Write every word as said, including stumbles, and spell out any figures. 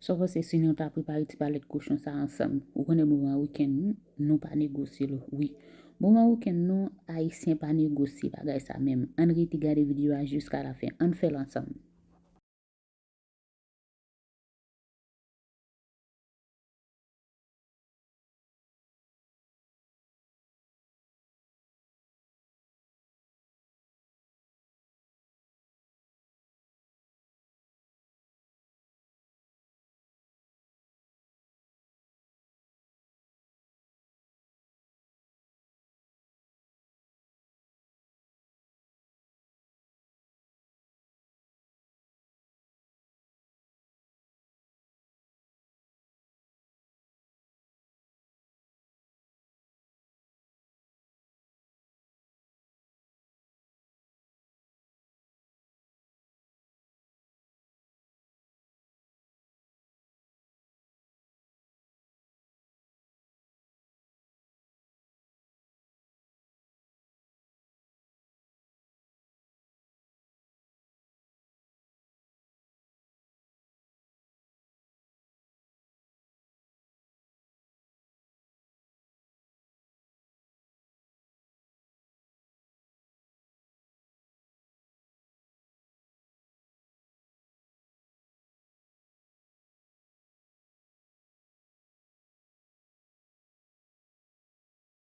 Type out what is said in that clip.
Sa w panse si nou ta prepare ti palèt kochon sa ansanm? Ou konnen moman wikenn nou pa negosye l, wi. Moman wikenn nou, Ayisyen pa negosye bagay sa menm. Ann rete gade videyo a jiska lafen. Ann fè l ansanm.